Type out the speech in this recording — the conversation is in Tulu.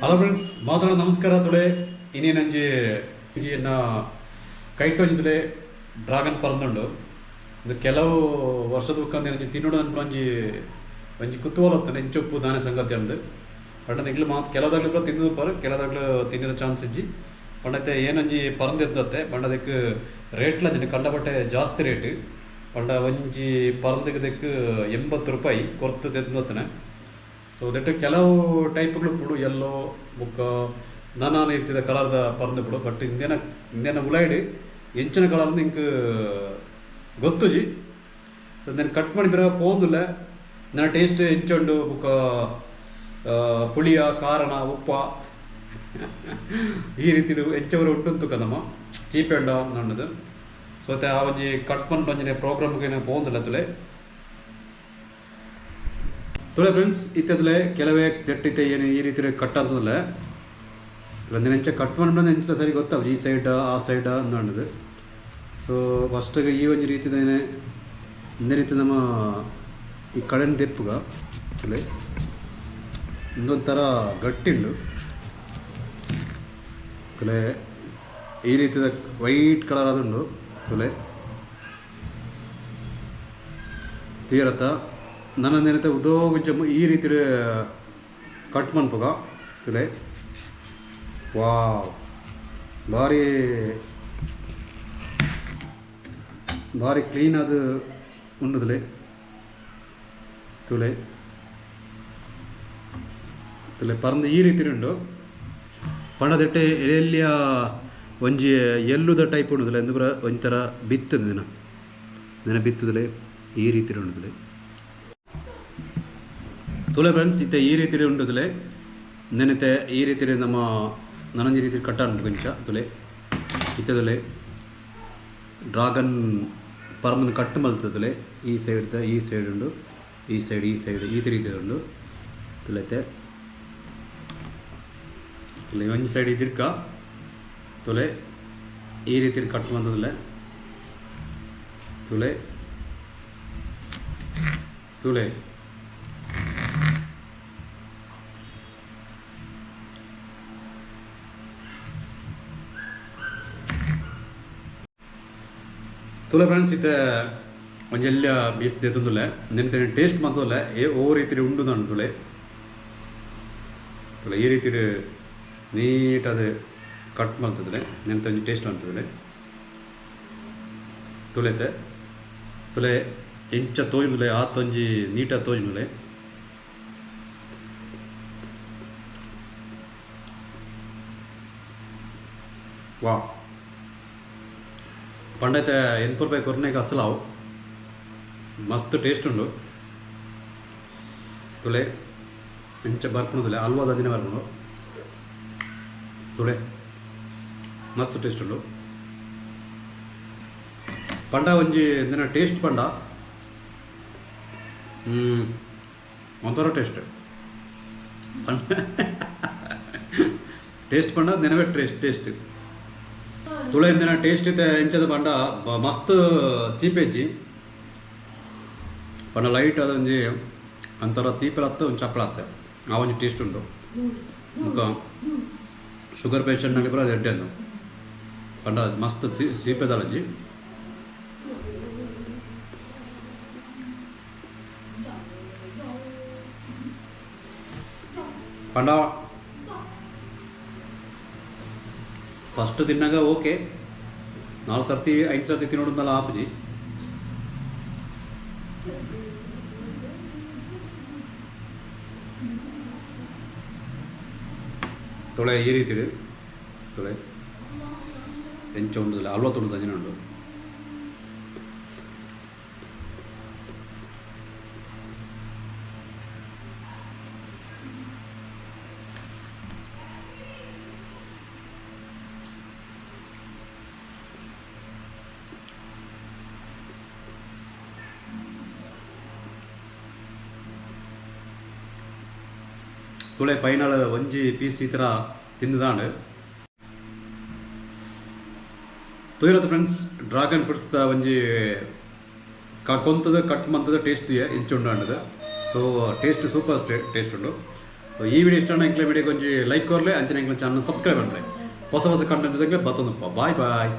ಹಲೋ ಫ್ರೆಂಡ್ಸ್, ಮಾತಾಡ ನಮಸ್ಕಾರ. ತುಳೆ ಇನ್ನೇನಂಜಿ ಇಂಜಿ ಕೈಟೊಂಜಿ ತುಳೆ ಡ್ರಾಗನ್ ಪರಂದುಂಡು. ಇದು ಕೆಲವು ವರ್ಷದ ಬುಕ್ಕಂದು ಏನಂಜಿ ತಿನ್ನೋಡು ಅನ್ಪುನ ಒಂಜಿ ಒಂಜಿ ಕುತೂಹಲ ಇತ್ತುಂಡು, ಎಂಚೊಪ್ಪು ದಾನೆ ಸಂಗತಿ ಅಂದು. ಪಂಡ ನಿಕ್ಲು ಮಾತ್ ಕೆಲವುದಾಗ್ಲು ಪೂರ ತಿಂದು ಪರ್ ಕೆಲವುದಾಗ್ಲು ತಿನ್ನಿನ ಚಾನ್ಸ್ ಇಜ್ಜಿ. ಪಂಡ ಏನಂಜಿ ಪರಂದು ಎದ್ದತ್ತೆ ಪಂಡ ಅದಕ್ಕೆ ರೇಟ್ಲ ಅಂಚಿನ ಕಂಡಪಟ್ಟೆ ಜಾಸ್ತಿ ರೇಟ್. ಪಂಡ ಒಂಜಿ ಪರಂದಿಗೆ ದೆಕ್ಕು 80 ರೂಪಾಯಿ ಕೊರ್ತು ತೆದ್ದತ್ತನೆ. ಸೊ that ಕೆಲವು ಟೈಪ್ಗಳು ಪುಡು ಎಲ್ಲೋ ಬುಕ್ಕ ನಾನಾ ರೀತಿಯ ಕಲರ್ದ ಪರಂದು ಪುಡು. ಬಟ್ ಇಂದೇನ ಇಂದೇನ ಉಲೈಡ್ ಎಂಚಿನ ಕಲರ್ ಇಂಕ್ ಗೊತ್ತುಜಿ. ಸೊ ಇಂದೆನ್ ಕಟ್ ಮಾಡಿ ಬಿರ ಪೋಂದುಲ್ಲ ನನ್ನ ಟೇಸ್ಟ್ ಎಂಚುಂಡು ಬುಕ್ಕ ಪುಳಿಯ ಕಾರಣ ಉಪ್ಪ ಈ ರೀತಿ ಎಂಚವರು ಉಂಟು ಕದಮ್ಮ ಚೀಪ್ ಉಂಡ ನನ್ನದು. ಸೊ ಅತ್ತೆ ಆ ಒಂಜಿ ಕಟ್ ಮನ್ಪು ಒಂಜಿನ ಪ್ರೋಗ್ರಾಮ್ಗೆ ಪೋಂದುಲ್ಲ ತುಲೆ ತುಳೆ ಫ್ರೆಂಡ್ಸ್. ಇತ್ತದಲೆ ಕೆಲವೇ ತೆಟ್ಟಿತ್ತೆ ಏನು ಈ ರೀತಿ ಕಟ್ ಅಂತದಲ್ಲ ಎಂಚ ಕಟ್ ಮಾಡ್ಬಂದು ಎಂಚ ಸರಿ ಗೊತ್ತಾವ ಈ ಸೈಡ್ ಆ ಸೈಡ್ ಅನ್ನೋದು. ಸೊ ಫಸ್ಟಿಗೆ ಈ ಒಂಜಿ ರೀತಿದೇನೆ ಇಂದೇ ರೀತಿ ನಮ್ಮ ಈ ಕಡೆನ ದೆಪ್ಪುಗ ತುಲೆ ಇಂದೊಂಥರ ಗಟ್ಟಿಂಡು ತುಲೆ ಈ ರೀತಿಯ ವೈಟ್ ಕಲರ್ ಆದುಂಡು ತುಲೆ ತೀರತ್ತ ನನ್ನದೇನೈತೆ ಉದೋಗುಂಚ ಈ ರೀತಿ ಕಟ್ ಮನ್ಪುಗ ತುಲೆ. ವಾವ್, ಭಾರಿ ಭಾರಿ ಕ್ಲೀನ್ ಅದು ಉಂಡುದುಲೆ ತುಲೆ ತುಲೆ ಪರಂದು ಈ ರೀತಿ ಉಂಡು. ಪಂಡದಿಟ್ಟೆ ಎಲ್ಲಿಯ ಒಂಜಿ ಎಲ್ಲುದ ಟೈಪ್ ಉಂಡುದುಲೆ ಅಂದು ಪೂರ ಒಂಥರ ಬಿತ್ತದ ದಿನ ದಿನ ಬಿತ್ತದಲೆ ಈ ರೀತಿ ಉಂಡುದುಲೆ ತುಲೆ ಫ್ರೆಂಡ್ಸ್. ಇತ್ತೆ ಈ ರೀತಿ ಉಂಡುದುಲೆ ನೆನತೆ ಈ ರೀತಿ ನಮ್ಮ ನನೊಂಜಿ ರೀತಿ ಕಟ್ಟ ಉಂಟು ಕೊಂಚ ತುಲೆ ಇತ್ತದಲೆ ಡ್ರಾಗನ್ ಪರಂದನ ಕಟ್ಟು ಮಲ್ತದಲೆ ಈ ಸೈಡ್ ಈ ಸೈಡ್ ಉಂಡು ಈ ಸೈಡ್ ಈ ಸೈಡ್ ಈ ರೀತಿ ಉಂಡು ತುಲೆತೆ ತುಲೆ ಒಂಜಿ ಸೈಡ್ ಇದಿರ್ಕ ತುಲೆ ಈ ರೀತಿ ಕಟ್ ಬಂದದಲೆ ತುಲೆ ತುಲೆ ತುಲೆ ಫ್ರೆಂಡ್ಸ್. ಇತ್ತೆ ಒಂಜೆಲ್ಲ ಬೀಸ್ ದೇತುಂದುಲ್ಲೆ ನೆನ್ತೆ ಟೇಸ್ಟ್ ಮಂತುಲ್ಲೆ ಏ ಓ ರೀತಿ ಉಂಡು ನಾನು ತುಲೆ ತುಲೆ ಈ ರೀತಿ ನೀಟ್ ಅದು ಕಟ್ ಮಲ್ತದಲೆ ನೆನ್ತೆ ಒಂಜಿ ಟೇಸ್ಟ್ ಅಂತದಲೆ ತುಲೆತೆ ತುಲೆ ಎಂಚ ತೋಜುನುಲೆ ಆತೊಂಜಿ ನೀಟ ತೋಜುನುಲೆ. ವಾ ಪಂಡೈತೆ 80 ರೂಪಾಯಿ ಕೊರ್ನೆಗೆ ಅಸಲಾವು ಮಸ್ತ್ ಟೇಸ್ಟ್ ಉಂಡು ತುಲೆ ಎಂಚ ಬರ್ಪುಣದುಲೆ ಅಲ್ವಾದ ದಿನ ಬರ್ಪುಂಡು ತುಲೆ ಮಸ್ತ್ ಟೇಸ್ಟ್ ಉಂಡು. ಪಂಡ ಒಂಜಿ ದಿನ ಟೇಸ್ಟ್ ಪಂಡ ಒಂಥರ ಟೇಸ್ಟ್ ಟೇಸ್ಟ್ ಪಂಡ ನೆನವೇ ಟೇಸ್ಟ್ ಟೇಸ್ಟ್ ತುಳೆ ಇಂದಿನ ಟೇಸ್ಟ್ ಇತ್ತೆ ಎಂಚದ ಪಂಡ ಮಸ್ತ್ ಚೀಪೆಜ್ಜಿ ಪಂಡ ಲೈಟ್ ಅದೊಂಜಿ ಅಂತರ ತೀಪಲತ್ತ ಒಂಜಿ ಚಪ್ಪಳತ್ತೆ ಆ ಒಂಜಿ ಟೇಸ್ಟ್ ಉಂಟು. ಬೊಕ್ಕ ಶುಗರ್ ಪೇಷಂಟ್ನಲ್ಲಿ ಪೂರ ಅದು ಎಡ್ಡೆ ಅಂದು ಪಂಡ ಮಸ್ತ್ ಸೀಪೆದಲಜ್ಜಿ. ಪಂಡ ಫಸ್ಟ್ ತಿನ್ನಾಗ ಓಕೆ 4 ಸರ್ತಿ 5 ಸರ್ತಿ ತಿನ್ನೋಡಂದಲ್ಲ ಆಪುಜಿ. ತೊಳೆ ಈ ರೀತಿ ತೊಳೆ ಎಂಚ ಉಂಡುದಿಲ್ಲ ಅಲ್ವ ತೊಂಡು ಅಂಜಿನ ಉಂಡು. ತುಳೆ ಪೈನಾಳ ಒಂಜಿ ಪೀಸ್ ಈ ಥರ ತಿಂದುದಾಂಡ್ ತೊಯ್ರತ್ತ ಫ್ರೆಂಡ್ಸ್. ಡ್ರಾಗನ್ ಫ್ರೂಟ್ಸ್ the ಒಂಜಿ ಕೊಂತದ ಕಟ್ ಮಂತದ ಟೇಸ್ಟ್ ಇಂಚುಂಡು ಅಂಡದ. ಸೊ ಟೇಸ್ಟ್ ಸೂಪರ್ ಟೇಸ್ಟ್ ಉಂಡು. ಈ ವಿಡಿಯೋ ಇಷ್ಟ ಎಂಕ್ಲೆ ವಿಡಿಯೋ ಒಂಜಿ ಲೈಕ್ ಕೊರ್ಲೆ, ಅಂಚನೆ ಎಂಕ್ಲೆ ಚಾನಲ್ ಸಬ್ಸ್ಕ್ರೈಬ್ ಅನ್ಲೆ. ಹೊಸ ಹೊಸ ಕಂಟೆಂಟ್ ಬತ್ತೊಂದಪ್ಪ. Boy boy.